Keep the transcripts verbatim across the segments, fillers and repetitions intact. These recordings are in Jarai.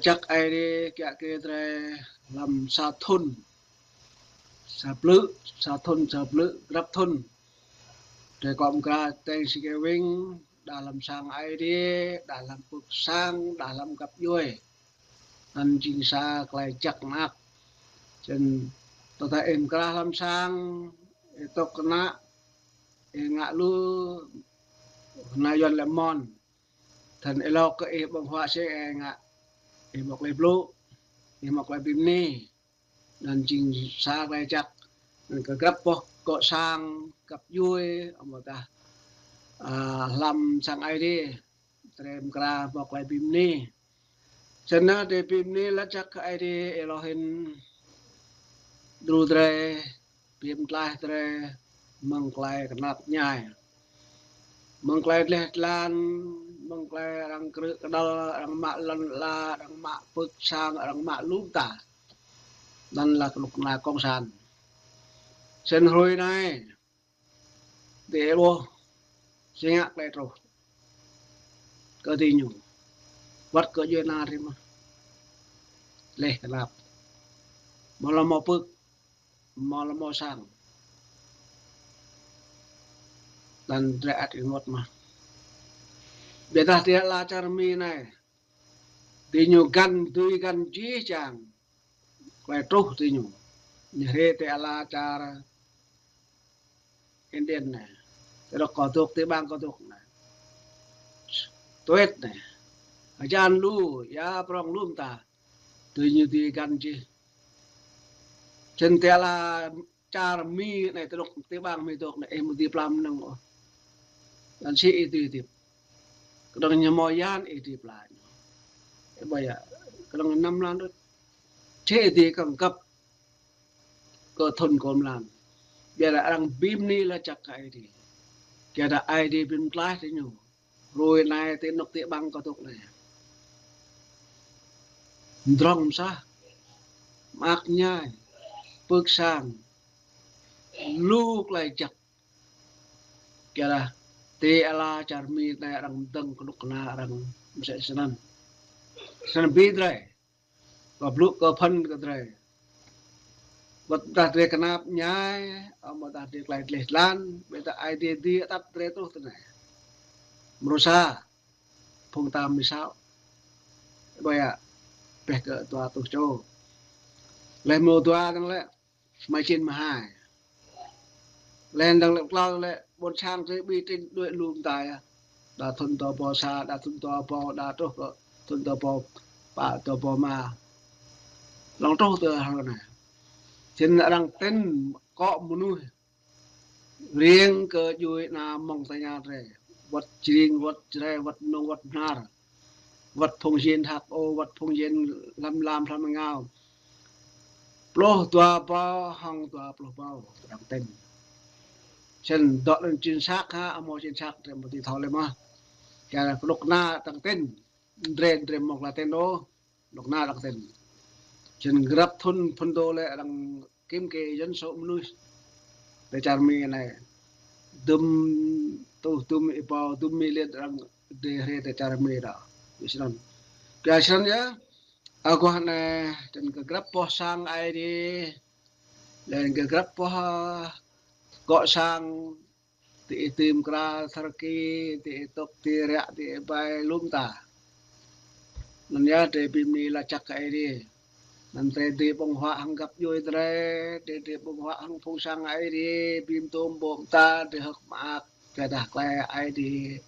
Jăk Aê Diê kiă kơ drơi lăm sa thŭn, sa blư̆, sa thŭn, sa blư̆, grăp thŭn. Drơi kơ mơkra Thanksgiving, đah lăm sang Aê Diê, đah lăm pưk sang, đah lăm găp djuai. Anŭn jing sa tơlơi jăk mơak. Čen tơdah ih mơkra lăm sang, ih tŏk kơnă, ih ngă lu, kơnă Yuan lĕ mon. Tơdah ih lŏk kơ ih ƀơ̆ng huă sĕ ih ngă, ih mŏk tơlơi blŭ, ih mŏk tơlơi bi mni. Anŭn jing sa tơlơi jăk. Anŭn kơ grăp boh gŏ sang, găp djuai, amăng tah, a, lăm sang Aê Diê. Drơi mơkra mŏk tơlơi bi mni. Čen anŭn drơi bi mni laĭ jăk kơ Aê Diê, ih lŏk hĭn đru drơi, bi mtlaih drơi, mơ̆ng tơlơi kơnap ñai. Mơ̆ng tơlơi dleh dlan, mơ̆ng tơlơi arăng krư̆ kơdăl, arăng mă lŏn ala, arăng mă pưk sang, arăng mă lu mơta. Anŭn lah kơnuk kơna cộng sản. Čen hrơi anai, tơlơi ƀuh, sĭt ngă tơlơi truh kơ diñu. Wơ̆t kơ djuai ania drơi mơ̆n. Dleh kơnap. Mơ̆ lăm mă pưk, mơ̆ lăm mă sang. Anŭn drơi ăt ih ngŏt mơ̆n. Biă dah tơlơi ala čar Mi anai. Diñu găn, dưi găn jih jang tơlơi truh diñu. Ñu rai tơlơi ala čar Indian anai. Tơlơi kơdŏk, tơlơi ƀang kơdŏk anai. Tuet anai. Hơjan lu, ia prong lu mơta. Diñu dưi găn jih. Čen tơlơi ala čar Mi anai, tơlơi dŏ, tơlơi ƀang Mi dŏ anai, ih mơ̆ dưi pla mơnơ̆ng ôh. Anŭn sĭt ih dưi hơdip. Kơnơ̆ng ñu mơ̆ yan ih dưi pla ñu. Ih ƀuh yơh, kơnơ̆ng năm mlan đôč. Sĭt ih dưi kơ̆ng kăp kơ thŭn kơ mlan. Biă dah arăng bi mni laĭ jăk kơ Aê Diê. Kiă dah Aê Diê bi mtlaih diñu. Hrơi anai tơlơi anŏk tơlơi ƀang kơdŏk anai. Mdrŏng mơsah, mơak mơñai, pưk sang, lu tơlơi jăk. Kiă dah tơlơi ala čar Mi anai arăng dơ̆ng kơnuk kơna arăng mơsĕ snăn. Snăn bi drơi. Kơ blŭ kơ phăn kơ drơi. Wơ̆t dah drơi kơnap ñai, amăng dah drơi tơlơi dleh dlan, biă dah Aê Diê dưi atăt drơi truh tơ anai. Mrô sa, phung ta mơsao. Ƀuh yơh, pĕh kơ dua rơtuh čô. Leh mrô dua dơ̆ng lĕ, mă čin mă hai. Leh dơ̆ng lĕ klâo lĕ ƀôn sang tơlơi ƀing tring đuaĭ lu mơta yơh. Đa thŭn dua rơbâo sa, đa thŭn dua rơbâo, đa truh kơ thŭn dua rơbâo pă, dua rơbâo rơma. Lŏng truh tơ hrơi anai. Čen arăng tin kơ mơnuih. Riêng kơ djuai ania mơ̆ng tơña drơi. Wơ̆t Jring, wơ̆t Jrai, wơ̆t Mnông, wơ̆t Bơhnar. Wơ̆t phung jên hăp ô, wơ̆t phung jên hlăm lam hlăm ngao. Pluh dua rơbâo hăng dua pluh rơbâo, arăng tin. Čen dŏ anŭn chính xác hă, amâo chính xác, drơi mơ̆ dưi thâo lĕ mơ̆n. Kiă kơnuk kơna arăng tin, drơi, drơi mơ̆ng Latin ôh, kơnuk kơna arăng tin. Čen grăp thŭn phŭn dô lĕ arăng kiểm kê dân số mơnuih tơ čar Mi anai. Dŭm rơtuh, dŭm êbâo, dŭm million arăng dêh rai tơ čar Mi đa. Ih snăn. Kiă snăn yơh. Aguah anai, čen kơ grăp boh sang Aê Diê, leh kơ grăp boh, a, gŏ sang, tơlơi ih dưi mơkra, tơlơi ki, tơlơi ih tŏk, tơlơi ih ră, tơlơi ih ƀai, lu mơta. Anŭn yơh drơi bi mni laĭ jăk kơ Aê Diê. Anŭn drơi dưi ƀơ̆ng huă hăng găp djuai drơi, drơi dưi ƀơ̆ng huă hăng phung sang Aê Diê, bi mtŭm ƀô̆ mơta, drơi hơ̆k mơak, kiă dah tơlơi Aê Diê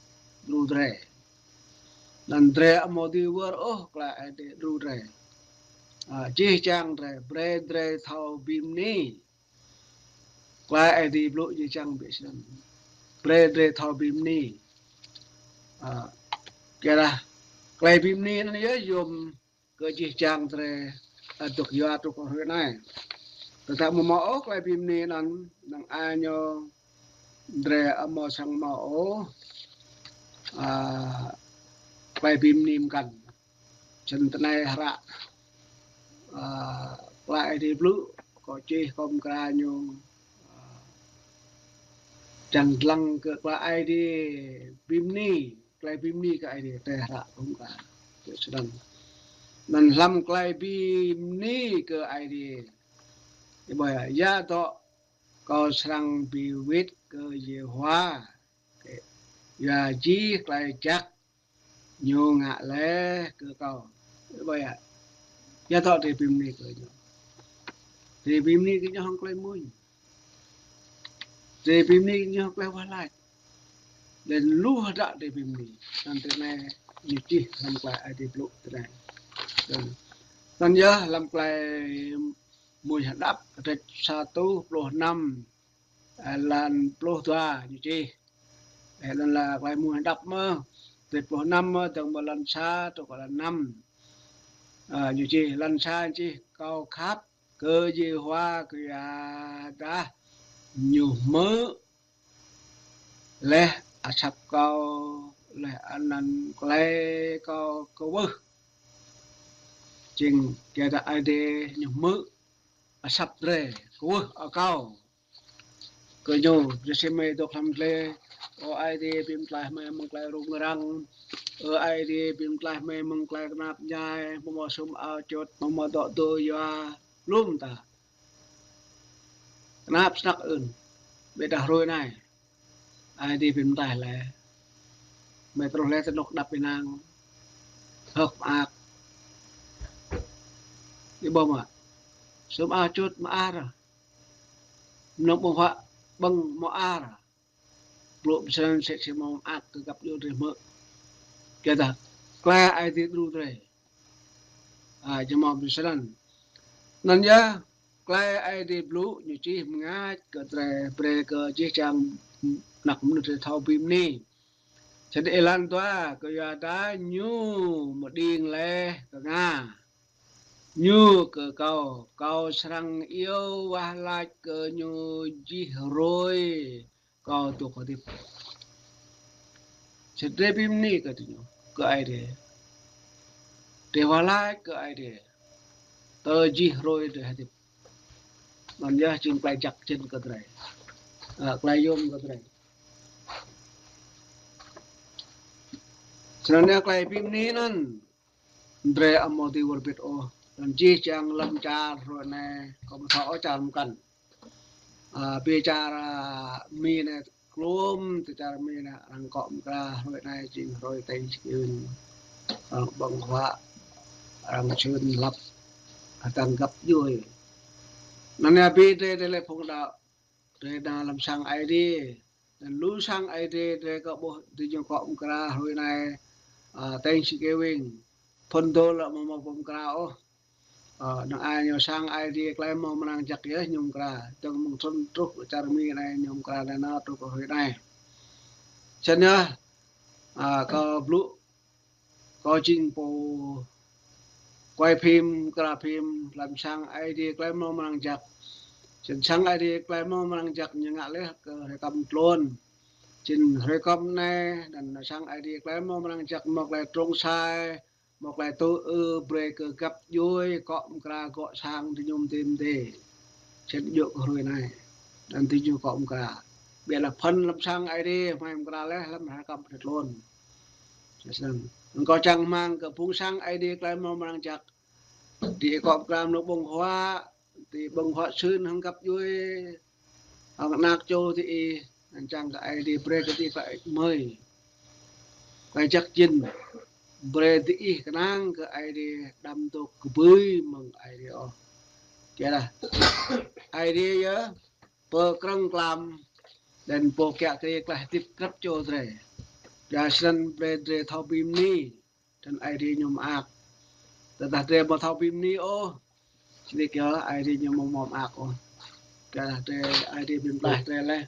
đru drơi. Anŭn drơi amâo dưi wơr ôh tơlơi Aê Diê đru drơi. A, jih jang drơi, brơi drơi thâo bi mni. Tơlơi Aê Diê blŭ jih jang biă snăn. Brơi drơi thâo bi mni. A, kiă dah tơlơi bi mni anŭn yơh yôm kơ jih jang drơi, a, dŏ yua truh kơ hrơi anai. Tơdah amâo mâo ôh tơlơi bi mni anŭn, năng ai ñu drơi amâo săng mâo ôh, a, tơlơi bi mni mơkăn. Čen tơ anai hră, a, tơlơi Aê Diê blŭ, kâo čih kâo mơkra ñu, a, čang dlăng kơ tơlơi Aê Diê bi mni, tơlơi bi mni kơ Aê Diê, tơ hră kâo mơkra. Čih snăn. Anŭn hlăm tơlơi bi mni kơ Aê Diê. Ih ƀuh yơh, yua dŏ kâo srăng bi wĭt kơ Yêhôwa. Yua jih tơlơi jak ñu ngă laih kơ kâo. Ih ƀuh yơh, yua dŏ drơi bi mni kơ ñu. Drơi bi mni kơ ñu hăng tơlơi mơñum. Drơi bi mni kơ ñu hăng tơlơi wah lač. Laih lu hơdră drơi bi mni. Anŭn tui anai ñu čih hlăm tơlơi Aê Diê blŭ tui anai. Anŭn yơh hlăm tơlơi Mơnuih Hơđăp, kơdrêč sa rơtuh pluh năm, êlan pluh dua ñu čih. Êlan la tơlơi Mơnuih Hơđăp mơ̆, kơdrêč pluh năm mơ̆, dơ̆ng mơ̆ng êlan sa truh kơ êlan năm. Ơ, ñu čih, êlan sa ñu čih: Kâo khăp kơ Yêhôwa kơyua dah ñu hmư̆ laih asăp kâo, laih anŭn tơlơi kâo kwưh. Jing kơ dah Aê Diê ñu hmư̆ asăp drơi kwưh akâo kơ ñu. Jơsem mơi dŏ hlăm glai, ơ Aê Diê, bi mơtlaih mơi mơ̆ng tơlơi rŭng răng. Ơ Aê Diê, bi mơtlaih mơi mơ̆ng tơlơi knap mơñai, mơ̆ mơ̆ sum ao čut, mơ̆ mơ̆ dŏ dŏ yua lŏm ta. Knap snăk ưn. Ƀiădah hrơi anai, Aê Diê bi mơtlaih laih. Mơi truh laih tơnŭk đăp ƀing nang hơ̆k mơak. Ih ƀuh mơ̆, sum ao čut mơar, mơnơ̆ng ƀơ̆ng huă ƀơ̆ng mơar. Blŭ pơsrăng sĕ sĕ mơ̆ng mơak kơ găp djuai drơi hmư̆. Kơ dah tơlơi Aê Diê đru drơi. Ơ, jing mơ̆ pơsrăng. Anŭn yơh, tơlơi Aê Diê blŭ ñu čih mơngač kơ drơi, brơi kơ jih jang ană mơnuih drơi thâo bi mni. Črăn êlan dua: Kơyua dah ñu mơđing laih kơ ngă, ñu kơ kâo, kâo srăng iâu wah lač kơ ñu jih hrơi kâo dŏ hơdip. Črăn drơi bi mni kơ ñu, kơ Aê Diê. Drơi wah lač kơ Aê Diê tơ jih hrơi drơi hơdip. Anŭn yơh jing tơlơi jak jĭn kơ drơi. Ơ, tơlơi yôm kơ drơi. Snăn yơh tơlơi bi mni anŭn drơi amâo dưi wơr bĭt ôh. Anŭn jih jang lăm čar hrơi anai, kâo ƀu thâo ôh čar mkăn. Ơ, ƀiă čar, ơ, Mi anai klŏm, tơ čar Mi anai arăng kŏ mơkra hrơi anai jing hrơi Thanksgiving. Arăng ƀơ̆ng huă, arăng čun lăp, hơdăng găp djuai. Anŭn yơh ƀiă drơi, drơi laih phung đaŏ, drơi nao hlăm sang Aê Diê. Anŭn lu sang Aê Diê drơi kơ ƀuh diñu kŏ mơkra hrơi anai, ơ, Thanksgiving. Phŭn dôl lĕ mơ̆ mơ̆ ƀu mơkra ôh. Ơ, năng ai ñu sang Aê Diê tơlơi mơ̆ mơnăng jăk yơh ñu mơkra. Dơ̆ng mơ̆ng thŭn truh kơ čar Mi anai ñu mơkra nanao truh kơ hrơi anai. Snăn yơh, ơ, kâo blŭ, kâo jing pô quay phim, mơkra phim hlăm sang Aê Diê tơlơi mơ̆ mơnăng jăk. Snăn sang Aê Diê tơlơi mơ̆ mơnăng jăk ñu ngă laih kơ hrơi kơm tluôn. Jing hrơi kơm anai, anŭn sang Aê Diê tơlơi mơ̆ mơnăng jăk mơ̆ tơlơi trông sai, mơ̆ tơlơi tŭ ư brơi kơ găp djuai kŏ mơkra gŏ sang diñu mơdê mơdê. Črăn djŏ kơ hrơi anai. Anŭn diñu kŏ mơkra. Ƀiădah phŭn lăm sang Aê Diê, hmâo mơkra laih hlăm hrơi kơm tluôn. Snăn. Anŭn kâo čang rơmang kơ phung sang Aê Diê tơlơi mơ̆ mơnăng jăk. Diih kŏ mơkra mơnơ̆ng ƀơ̆ng huă, diih ƀơ̆ng huă čun hăng găp djuai, hăng anak čô diih, anŭn čang kơ Aê Diê brơi kơ diih tơlơi mơi, tơlơi jak jĭn. Brơi diih kơnang kơ Aê Diê đăm dŏ kơbưi mơ̆ng Aê Diê ôh. Kơ dah Aê Diê yơh pô krơ̆ng tlam, anŭn pô kiă kriê tơlơi hơdip grăp čô drơi. Yua snăn brơi drơi thâo bi mni. Anŭn Aê Diê ñu mơak. Tơdah drơi mơ̆ thâo bi mni ôh, sĭt yơh Aê Diê ñu mơ̆ mơak ôh. Kơ dah drơi Aê Diê bi mơtlaih drơi laih.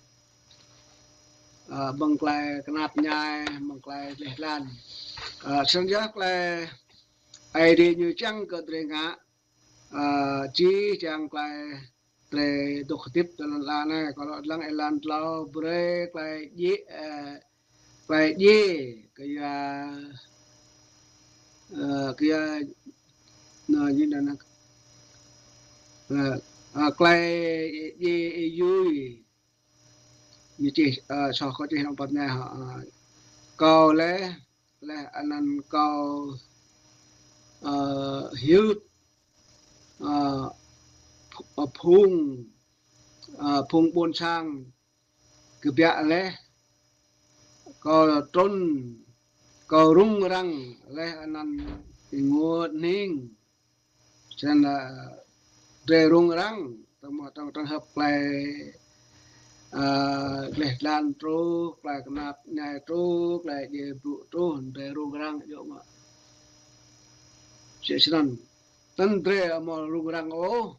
Ơ, mơ̆ng tơlơi knap mơñai, mơ̆ng tơlơi dleh dlan. Ơ, snăn yơh tơlơi Aê Diê ñu čang kơ drơi ngă, ơ, jih jang tơlơi drơi dŏ hơdip tơ lŏn ala anai, kâo lŏ dlăng êlan tlâo brơi tơlơi djĕ, ơ, tơlơi djĕ kơyua, ơ, kơyua, anŭn ñu anŭn, ơ, ơ, tơlơi djĕ êyui. Ñu čih, ơ, soh kâo čih nao păt anai hă, ơ, kâo laih, laih anŭn kâo ơ, hyưt, ơ, ph-, ơ, phung, ơ, phung ƀôn sang kơbiă laih, kơ trŭn, kơ rŭng răng laih anăn ênguôt hning. Snăn, ơ, drơi rŭng răng, tơma trong trường hợp klei, ơ, gleh glan truh, klei knap mñai truh, klei djai brŭ truh, drơi rŭng răng djơ̆ mơ̆. Sĭt snăn. Anăn drơi amâo rŭng răng ôh,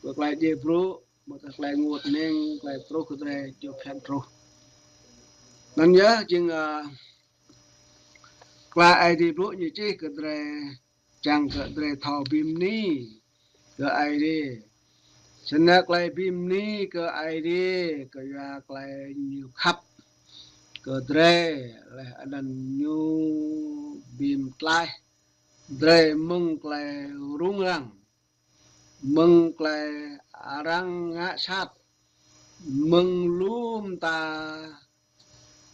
kơ klei djai brŭ, mơ̆ kơ klei ênguôt hning, klei truh kơ drơi djŏ phiăn truh. Anăn yơh jing, ơ, klei Aê Diê blŭ ñu čih kơ drơi, čiăng kơ drơi thâo bi mni kơ Aê Diê. Snăn klei bi mni kơ Aê Diê, kơ yua klei ñu khăp kơ drơi, laih anăn ñu bi mtlaih drơi mơ̆ng klei rŭng răng, mơ̆ng klei arăng ngă sat, mơ̆ng lu mta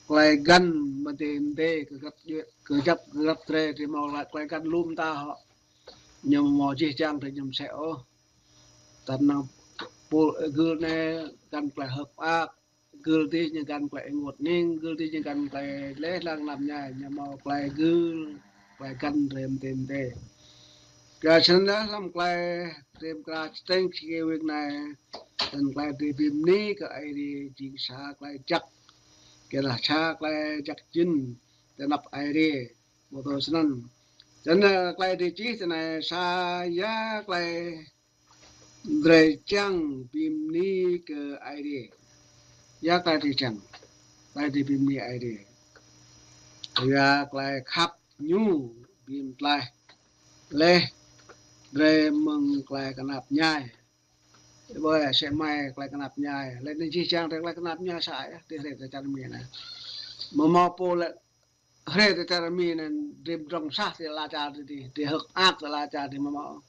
klei găn mdê mdê kơ găp djuê, kơ găp, kơ găp drơi drơi mâo klei, klei găn lu mta hŏ. Ñu amâo jih jang drơi ñu msĕ ôh. Tơdah pul gưl anei găn klei hơ̆k mơak, gưl dih ñu găn klei ênguôt hning, gưl dih ñu găn klei gleh glan knap mñai, ñu mâo klei gưl, klei găn drơi mdê mdê. Kyua snăn yơh hlăm klei drei mkra čteng či kơ wĭt anei, tơl klei drei bi mni kơ Aê Diê jing sa klei jăk, kơ lah sa klei jăk jĭn ti anăp Aê Diê. Mơ̆ tui snăn. Snăn klei drei čih ti anei sa ya klei drei čiăng bi mni kơ Aê Diê. Ya klei drei čiăng, klei drei bi mni Aê Diê. Ya klei khăp ñu bi mtlaih laih drei mơ̆ng klei knap mñai. Ƀơi sĕ mai klei knap mñai. Laih anăn jih jang drei klei knap mñai sa ya, drei hriê ti čar Mi anei. Mơ̆ mâo pô lĕ hriê ti čar Mi anăn drei mdrŏng sah ti ala čar drei, drei hơ̆k mơak ti ala čar drei mơ̆ mâo.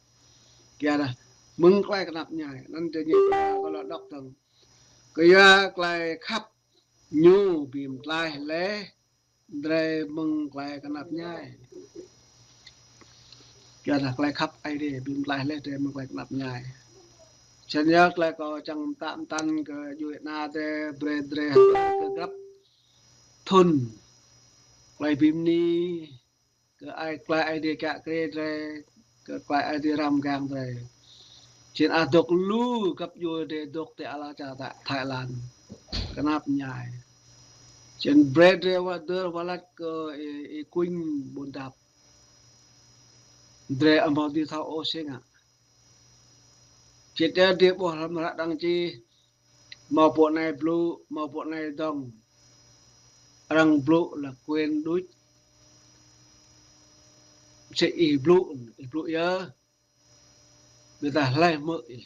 Kyua dah mơ̆ng klei knap mñai. Anăn drei ñu kơ lŏ dŏ dơ̆ng. Kyua klei khăp ñu bi mtlaih laih drei mơ̆ng klei knap mñai. Kyua dah klei khăp Aê Diê bi mtlaih laih drei mơ̆ng klei knap mñai. Snăn ya klei kâo čiăng mtă mtăn kơ djuê ana drei, brei drei kơ grăp thŭn klei bi mni kơ Aê, klei Aê Diê kiă kriê drei, kơ klei Aê Diê răng mgang drei. Čiăng ăt dôk lu găp djuê drei dôk ti ala čar Thái, Thái Lan knap mñai. Čiăng brei drei wơr dơr wơr lač kơ ih, ih kuñ ƀuôn dap. Drei amâo dưi thâo ôh si ngă. Čiăng drei ƀuh hlăm hră arăng čih, mâo pô anei blŭ, mâo pô anei dŏng. Arăng blŭ lač quyền đuč. Sĭt ih blŭ, ih blŭ yơh. Ƀiădah hlei hmư̆ ih?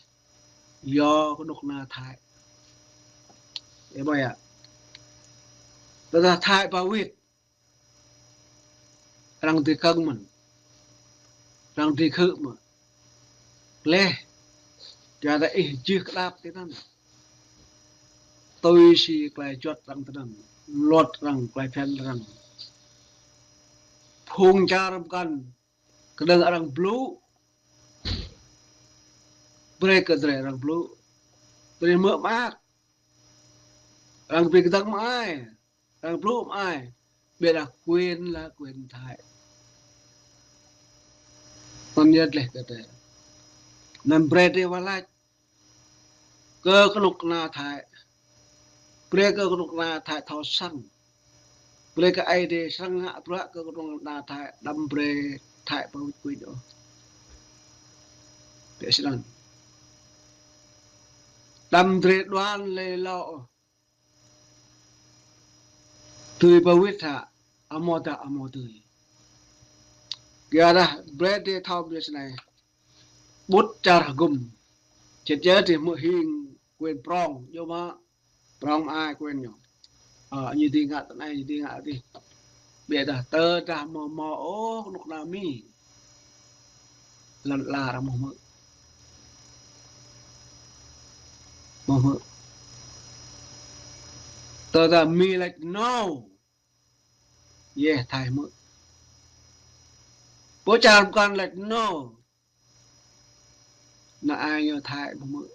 Yua knŭk kna Thái. Ih ƀuh ya. Tơdah Thái ba wĭt, arăng dưi kơ̆ng mơ̆n. Arăng dưi khư̆ mơ̆n. Laih, kyua dah ih jih kơdap tinăn. Tui si klei juăt arăng tinăn. Luật arăng, klei phiăn arăng. Phung čar mkăn, kơnơ̆ng arăng blŭ, brei kơ drei arăng blŭ. Drei hmư̆ mơak. Arăng bi kdơ̆ng mơai. Arăng blŭ mơai. Ƀiădah quyền là quyền Thái. Anăn yơh laih kơ drei. Anăn brei drei wah lač kơ knŭk kna Thái. Brei kơ knŭk kna Thái thâo săng. Brei kơ Aê Diê srăng ngă bruă kơ knŭk kna Thái, đăm brei Thái ba wĭt kuñ ôh. Ƀiă snăn. Đăm drei đuan lĕ lŏ ôh. Dưi ba wĭt hă, amâodah amâo dưi. Kyua dah brei drei thâo ƀiă snei. Ƀuh čar hgŭm. Čĕt čĕt drei hmư̆ hing quyền prŏng, yơh mă prŏng mơai quyền ñu. Ơ, ñu dưi ngă tơ anei, ñu dưi ngă adih. Ƀiădah tơdah mâo mâo ôh knŭk kna Mi. Lăn ala arăng mâo hmư̆. Mâo hmư̆. Tơdah Mi lač no. Yơh Thái hmư̆. Ơ čar pơkŏn laĭ nô. Nă ai ñu Thái mơ̆ mơ̆.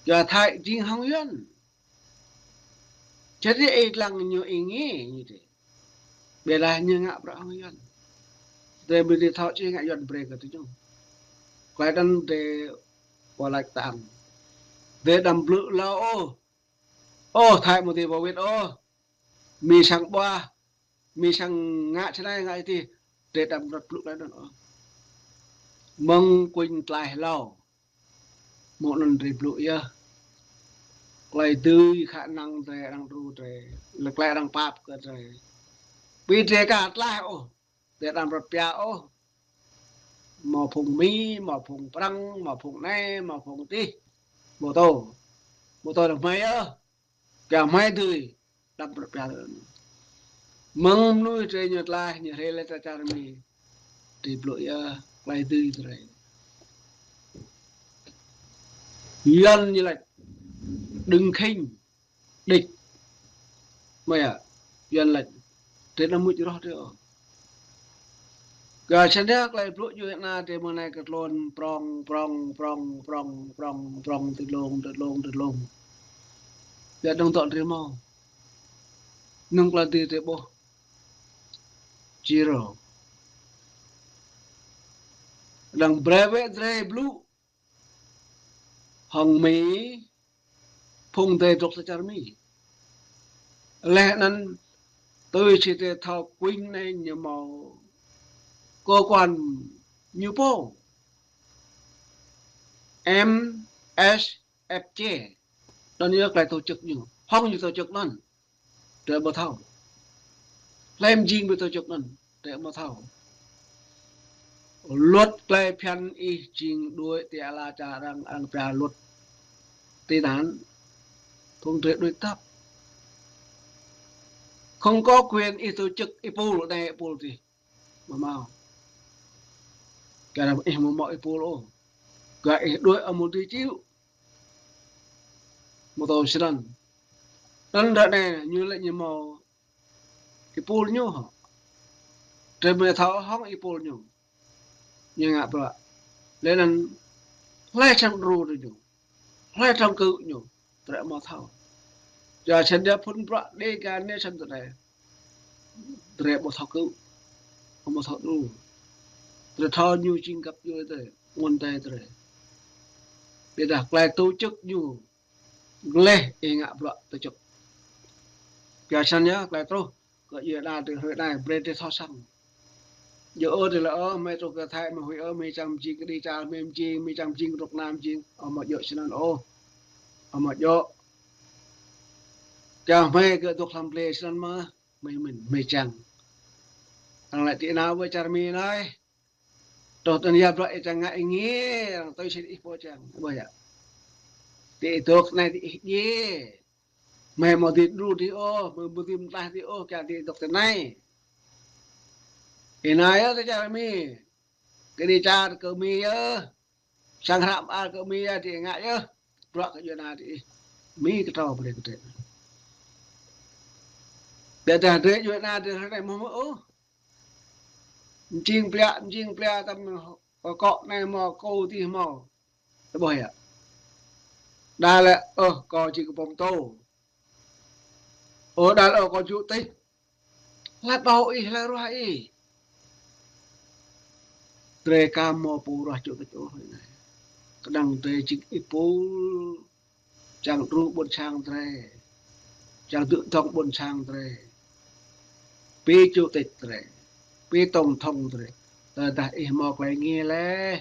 Yua Thái jing hŏng Yuan. Jadi ih lăng ñu ih ngă ñu dih. Ƀiădah ñu ngă bruă hŏng Yuan. Dih ƀu dih thâo či ngă Yuan brơi kơ tui ñu. Klei anŭn dih pô laĭ tang. Dih đăm blŭ hlâo ôh. Ôh, Thái mơ̆ dih pô wĭt ôh. Mi sang ƀuah, mi sang ngă čơnai ngă ih dih, dih đăm rơ̆t blŭ klei anŭn ôh. Mơ̆ng kuing tlaih hlâo. Mơ̆ng anŭn dih blŭ yơh. Klei dưi khả năng dih arăng đru dih. Lĕ klei arăng pap kơ dih. Ƀu dih ka tlaih ôh. Dih đăm rơ̆t pia ôh. Mâo phung Mi, mâo phung Prăng, mâo phung anai, mâo phung dih. Mâo tô. Mâo tô đah hmei yơh. Kơ hmei dưi. Đăm rơ̆t pia. Mơ̆ng mơnuih dih ñu tlaih, ñu hrĕ lĕ ta čar Mi. Dih blŭ yơh, klei dưi dih. Yuan ñu laĭ. Đừng khinh địch. Mơ̆ yơh, Yuan laĭ. Dih anăm mŭt roh dih ôh. Kơ čăn dih klei blŭ ñu anai dih mơ̆ng anai kơ tlôn prong, prong, prong, ti dlông, ti dlông, ti dlông. Yua dơ̆ng tŏ dih mâo. Nơ̆ng klei dih dih ƀuh. Zero. Đang brơi wĕ dih blŭ. Hŏng Mi, phung dih dŏ ta čar Mi. Leh anŭn tui či dih thâo kuing anai ñu mâo cơ quan ñu pô. M S F C. Anŭn yơh klei tổ chức ñu. Hŏng ñu tổ chức anŭn. Dih ƀu thâo. Hlơi jing ƀu tổ chức anŭn. Dih ƀu thâo. Luật klei phiăn ih jing đuaĭ ti ala čar arăng, arăng pia luật tị nạn. Phung dih đuaĭ tap. Không có quyền ih tổ chức ih pul anai ih pul dih. Mơ̆ mâo. Kơ ih mơ̆ mâo ih pul ôh. Kơ ih đuaĭ amul dih čiu. Mơ̆ tô snăn. Anŭn ră anai ñu laĭ ñu mâo ih pul ñu hŏ. Dih mơ̆ thâo hŏng ih pul ñu. Ñu ngă bruă. Leh anŭn hlơi čang đru dih ñu. Hlơi čang kơ ñu. Dih mơ̆ thâo. Yua čăn dih phun bruă dih kơ anai čăn dih. Dih ƀu thâo kơ. Ƀu thâo đru. Dih thâo ñu jing găp djuai dih. Ngôn dih dih. Ƀiădah klei tổ chức ñu. Gleh ih ngă bruă tổ chức. Kơ čăn yơh klei truh. Kơ yua đa dih hrơi anai brơi dih thâo săng. Yua ôh dih lĕ ôh, hmei truh kơ Thái hmei huĭ ôh, hmei čang jing kơđi čar hmei jing, hmei čang jing rŏk nam jing. Ơ mơ̆ djơ̆ snăn ôh. Ơ mơ̆ djơ̆. Kơ hmei kơ dŏ hlăm ble snăn mơ̆, hmei mĭn, hmei čang. Arăng laĭ tị nạn ƀơi čar Mi anai. Truh tơngia bruă ih čang ngă ih ngă, arăng tui sĭt ih pô čang. Ƀuh yơh. Ti ih dŏ anai ti ih djai. Hmei mơ̆ dưi đru dih ôh, hmei mơ̆ dưi mơtlaih dih ôh, kiăng ti ih dŏ ti anai. Ih anai yơh ta čar Mi. Kơđi čar kơ Mi yơh. Sang hră mơar kơ Mi yơh, dih ngă yơh. Bruă kơ yua anai dih. Mi kơtrâo brơi kơ dih. Ƀiădah dih yua anai dih hrơi anai mơ̆ mơ̆ ôh. Mjing pliă, mjing pliă tăm kŏ anai mâo, kâo dih mâo. Ƀuh yơh. Đa lĕ, ơ, kâo jing kơ pô mtô. Ơ, đa lĕ, ơ, kâo chủ tịch. Hlơi ƀuh ih, hlơi ruah ih. Drơi ka mâo pô ruah chủ tịch ôh anai. Kơđăng drơi jing ih pô. Čang đru ƀôn sang drơi. Čang dưi dŏng ƀôn sang drơi. Pi chủ tịch drơi. Pi tổng thống drơi. Tơdah ih mâo klei ngă lĕ.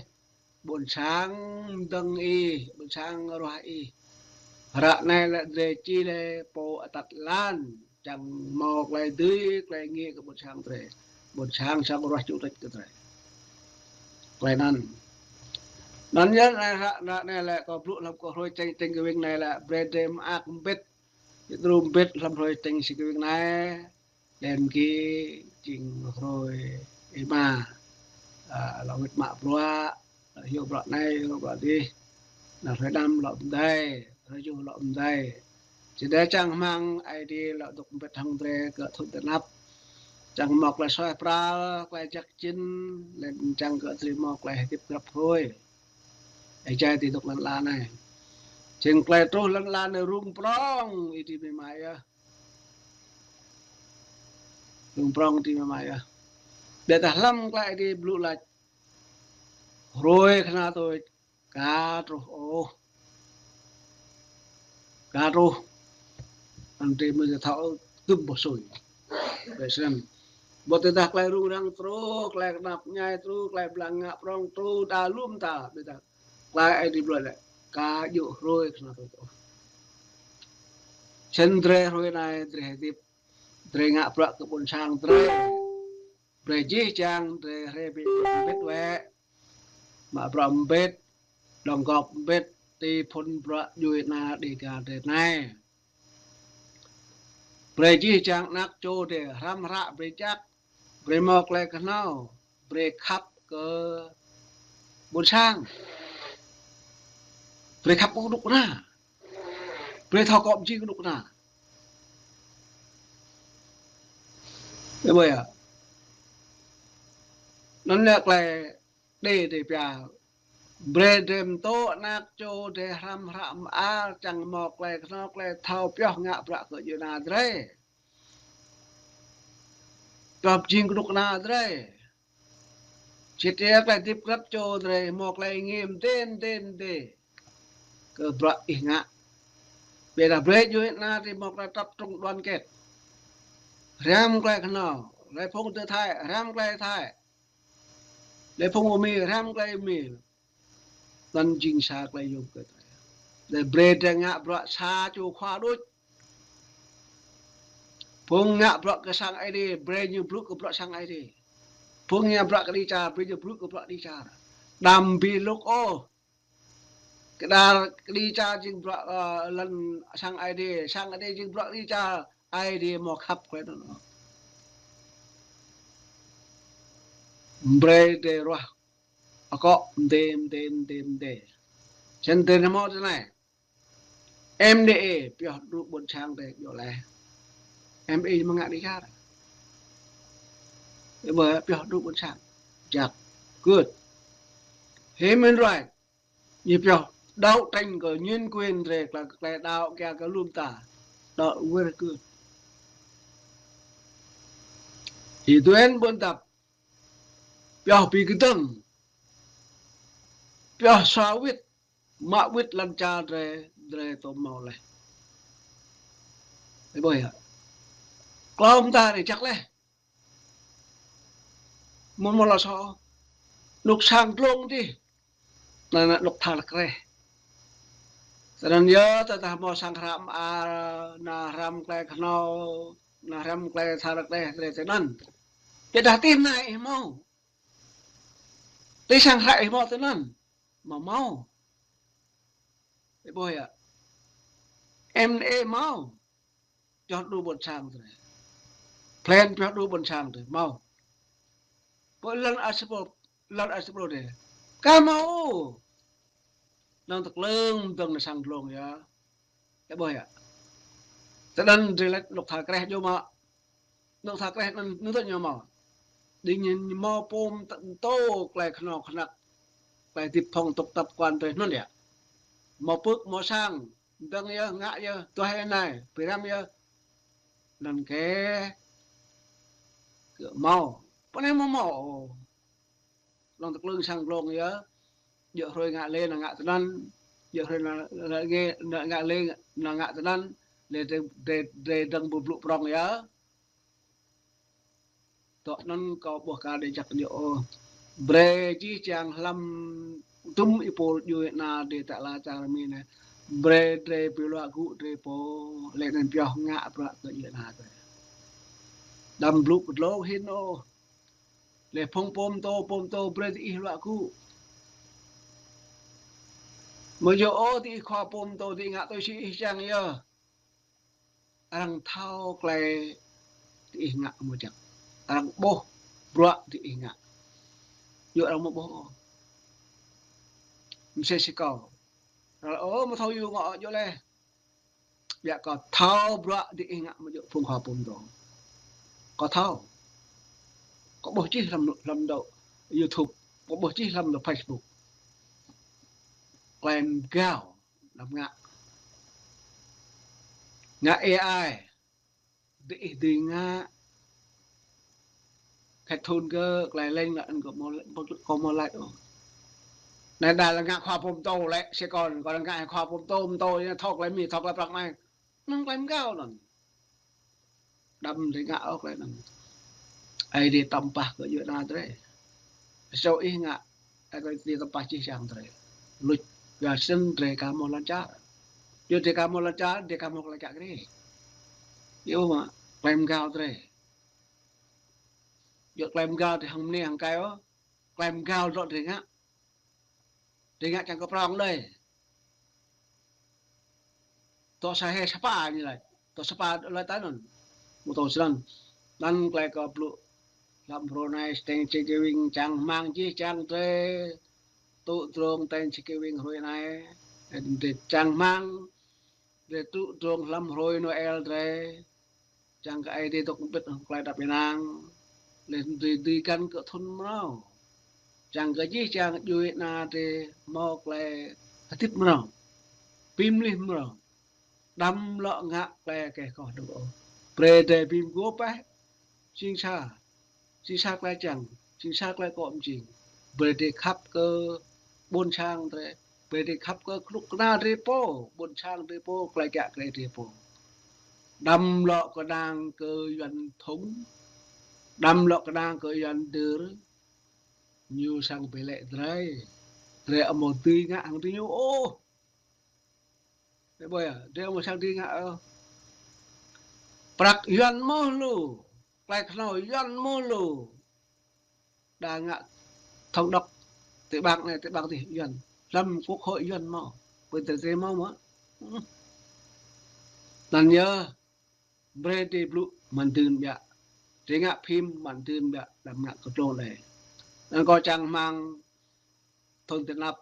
Ƀôn sang mdơ̆ng ih, ƀôn sang ruah ih. Ră anai lĕ drơi či lĕ pô atăt lan. Čang mâo klei dưi, klei ngă kơ ƀôn sang drơi. Ƀôn sang čang ruah chủ tịch kơ drơi. Klei anŭn. Anŭn yơh anai ră, ră anai lĕ kâo blŭ hlăm kơ hrơi čeng, čeng kơ wing anai lĕ brơi drơi mơak mbĭt. Yua đru mbĭt hlăm hrơi čeng si kơ wing anai. Đen ki jing hrơi ih ma. A, lŏ wĭt mă bruă, lŏ hyu bruă anai, hyu bruă dih. Anŭn hrơi năm lŏ mdei, hrơi juh lŏ mdei. Či dih čang hmăng ai dih lŏ dŏ mbĭt hăng drơi kơ thŭn tơnap. Čang hmâo tơlơi suaih pral, tơlơi jak jin, lĕ čang kơ drơi hmâo tơlơi hơdip grăp hrơi. Ih jai ti dŏ lŏn ala anai. Jing tơlơi truh lŏn ala anai rŭng prŏng, ih dĭ mĭ mai yơh. Rŭng prŏng ih dĭ mĭ mai yơh. Biă dah hlăm tơlơi Ơi Adai blŭ lač. Hrơi kơna tui ka truh ôh. Ka truh. Anŭn drơi mơ̆ thâo tŭm boh sui. Biă snăn. Ƀôdah tơdah tơlơi rŭng răng truh, tơlơi knap mơñai truh, tơlơi blang ngă prŏng truh, đa lŏm ta, biă dah tơlơi Ơi Adai blŭ lĕ. Ka djơ̆ hrơi kơna tui ôh. Snăn drơi hrơi anai, drơi hơdip, drơi ngă bruă kơ ƀuôn sang drơi. Brơi jih jang drơi hrơi bĕ mbĭt wĕ. Mă bruă mbĭt, đóng góp mbĭt, ti phŭn bruă djuê ana Dêga drơi anai. Brơi jih jang anak čô drơi hrăm hră brơi čăk, brơi hmâo tơlơi kơhnâo, brơi khăp kơ ƀuôn sang. Brơi khăp kơ kơnuk kơna. Brơi thâo kŏ jing kơnuk kơna. Ƀơi ƀơi yơh. Anŭn lĕ tơlơi Ơi Adai pia. Brơi drơi pơtô anak čô drơi hrăm hră mơar čang hmâo tơlơi kơhnâo tơlơi thâo pioh ngă bruă kơ djuê ana drơi. Pioh jing kơnuk kơna drơi. Sĭt yơh tơlơi hơdip grăp čô drơi hmâo tơlơi ngim dên dên dê. Kơ bruă ih ngă. Biă dah brơi djuê ana drơi hmâo tơlơi tập trung đoàn kết. Hrăm tơlơi kơhnâo, lĕ phung tơ Thái, hrăm tơlơi Thái. Lĕ phung ƀơi Mi, hrăm tơlơi Mi. Anŭn jing sa tơlơi yôm kơ tơlơi. Lĕ brơi drơi ngă bruă sa čô khua đôč. Phung ngă bruă kơ sang Ơi Adai, brơi ñu blŭ kơ bruă sang Ơi Adai. Phung ngă bruă kơ dêh čar, brơi ñu blŭ kơ bruă dêh čar. Đăm bi lŭk ôh. Kơ đa kơ dêh čar jing bruă, ơ, lŏn sang Ơi Adai, sang Ơi Adai jing bruă dêh čar, Ơi Adai hmâo khăp kơ anŭn. Brơi drơi ruah akŏ mdê, mdê, mdê, mdê. Snăn drơi hmâo tui anai. M D A pioh đru ƀuôn sang drơi djŏ leh. M D A mơ̆ng ngă dêh čar. Ƀơi pioh đru ƀuôn sang. Jăk. Good. Human right. Ñu pioh đấu tranh kơ nhân quyền drơi, tơlơi, tơlơi đăo kiăng kơ lŏm ta. Đó, very good. Ih duen ƀuôn dăp. Pioh bi kơdơ̆ng. Pioh sa wĭt. Mă wĭt lŏn čar drơi, drơi tŭ hmâo leh. Ƀơi ƀơi yơh. Klâo mơta drơi jăk leh. Mơ̆n mơ̆n lŏ sô. Anŭk sang dlông dih. Anŭn anŭn anŭk thar kreh. Snăn yơh tơdah hmâo sang hră mơar, nao hrăm tơlơi kơhnâo, nao hrăm tơlơi thar kreh drơi tui anŭn. Biă dah ti anai ih hmâo. Ti sang hră ih hmâo tui anŭn. Hmâo hmâo. Ih ƀuh yơh. M D A hmâo. Pioh đru ƀuôn sang drơi. Plan pioh đru ƀuôn sang drơi. Hmâo. Pơ lŏn Asipro, lŏn Asipro drơi. Ka hmâo. Năng tơklơ̆ng dơ̆ng nao sang dlông yơh. Ih ƀuh yơh. Tơdơi drơi lač anŭk thar kreh djơ̆ mă. Anŭk thar kreh anŭn, anŭn tơ ñu hmâo. Đing ñu hmâo pôm tơ-, tơ̆ tơlơi kơhnâo kơhnăk. Tơlơi hơdip phŏng tŭk tăp kuan drơi anŭn yơh. Hmâo pưk, hmâo sang. Dơ̆ng yơh, ngă yơh, tuah yơh anai, bi hrăm yơh. Anŭn kơ. Kơ hmâo. Pơ anai hmâo hmâo. Lŏn tơklơ̆ng sang dlông yơh. Djơ̆ hrơi ngă lĕ nao ngă tui anŭn. Djơ̆ hrơi nao, nao ngă, nao ngă lĕ nao ngă tui anŭn. Lĕ drơi, drơi, drơi dơ̆ng ƀu blŭ prŏng yơh. Tŏ anŭn kâo ƀuh ka dêh jăk djơ̆ ôh. Brơi jih jang hlăm tŭm êpul djuê ana drơi tơ ala čar Mi anai. Brơi drơi bi luă gŭ drơi pô. Lĕ anŭn pioh ngă bruă kơ djuê ana drơi. Đăm blŭ kơ dlông hĭn ôh. Lĕ phung pôm tŭ, pôm tŭ brơi diih luă gŭ. Mơ̆ yơh ôh diih khua pôm tŭ diih ngă tui si ih čang yơh. Arăng thâo tơlơi diih ngă mơ̆ jăk. Arăng ƀuh bruă diih ngă. Yua arăng mơ̆ ƀuh ôh. Msĕ si kâo. Ră ôh mơ̆ thâo yua ngă djơ̆ leh. Biă kâo thâo bruă diih ngă mơ̆ djơ̆ phung khua pôm tŭ. Kâo thâo. Kâo ƀuh čih hlăm, hlăm dŏ YouTube, kâo ƀuh čih hlăm dŏ Facebook. Klem gao, hlăm ngă. Ngă A I. Dih, dih ngă. Khet thun kơ klei leng lă kâo mâo, kâo mâo lač ôh. Anai đa lĕ ngă khua pô pơtô lĕ, sĭt kâo, kâo lĕ ngă khua pô pơtô, pơtô, ñu thâo klei Mi, thâo klei prăk anai. Anŭn klem gao anŭn. Đăm dih ngă ôh klei anŭn. Ơi Adai tăm pah kơ djuai ana drei. Sô ih ngă, Ơi Adai tăm pah jih jang drei. Luč, yua snăn drei ka mâo lăn čar. Yua drei ka mâo lăn čar, drei ka mâo klei kiă kriê. Yua mă, klem gao drei. Yua klem gao drei hăng mniê hăng kai ôh. Klem gao dŏ drei ngă. Drei ngă čiăng kơ prŏng đei. Dŏ sa he sa pa ñu lač. Dŏ sa pa lač ta anŭn. Mơ̆ tŏ snăn. Anăn klei kâo blŭ hlăm hrơi anai Thanksgiving čang hmang jih jang drei tŭ drông Thanksgiving hrơi anai. Drei čang hmang, drei tŭ drông hlăm hrơi Noel drei. Čang kơ Ơi Adai dôk mbĭt hŏng klei êđăp ênang. Leh anăn dưi, dưi găn kơ thŭn mrâo. Čang kơ jih jang djuai ana drei mâo klei hdĭp mrâo. Bi mlih mrâo. Đăm lŏ ngă klei keh koh dơ̆ng ôh. Brei drei bi mguôp ƀĕ. Jing sa. Jing sa klei čiăng, jing sa klei kŏ mjing. Brei drei khăp kơ ƀuôn sang drei, brei drei khăp kơ knŭk kna drei pô, ƀuôn sang drei pô, klei kiă kriê drei pô. Đăm lŏ kơnang kơ Yuăn thŭng, đăm lŏ kơnang kơ Yuăn dưr, ñu srăng bi lĕ drei. Drei amâo dưi ngă hăng diñu ôh. Ơ ƀuh yơh, drei amâo srăng dưi ngă ôh. Prăk Yuăn mơh lu, klei knhâo Yuăn mơh lu. Đa ngă thông độc ti ƀăng anai, ti ƀăng adih Yuăn. Hlăm quốc hội Yuăn mâo. Ƀơi drei drei mâo mơ̆. Anăn yơh, brei drei blŭ mă dưn ƀiă. Drei ngă phim mă dưn ƀiă, đăm ngă kơ tlông đei. Anăn kâo čang hmang thŭn ti anăp.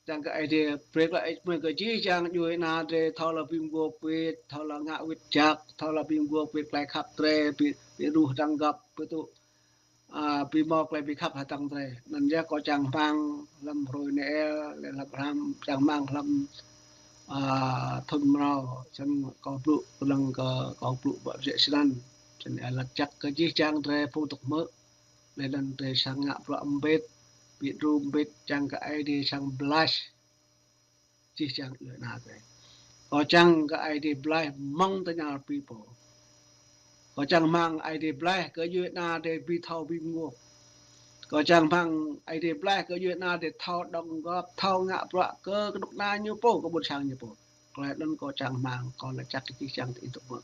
Čang kơ Ơi Adai brei klei hơêč mơak kơ jih jang djuai ana drei, thâo lŏ bi mguôp wĭt, thâo lŏ ngă wĭt jăk, thâo lŏ bi mguôp wĭt klei khăp drei, bi, bi ruh dăng găp, bi tŭ, a, bi mâo klei bi khăp hdơ̆ng drei. Anăn yơh kâo čang hmang hlăm hrơi Noel, leh hlăm hrăm, čang hmang hlăm, a, thŭn mrâo, snăn kâo blŭ kơnơ̆ng kơ, kâo blŭ ƀă jĕ snăn. Snăn lač jăk kơ jih jang drei phung dôk hmư̆. Leh anăn drei srăng ngă bruă mbĭt, bi đru mbĭt, čang kơ Ơi Adai srăng blai jih jang djuai ana drei. Kâo čang kơ Ơi Adai blai mơ̆ng tơña pi pô. Kâo čang hmang Ơi Adai blai kơ djuai ana drei bi thâo bi mguôp. Kâo čang hmang Ơi Adai blai kơ djuai ana drei thâo dŏng găp, thâo ngă bruă kơ knŭk kna ñu pô, kơ ƀuôn sang ñu pô. Klei anăn kâo čang hmang, kâo lač jăk kơ jih jang diih dôk hmư̆.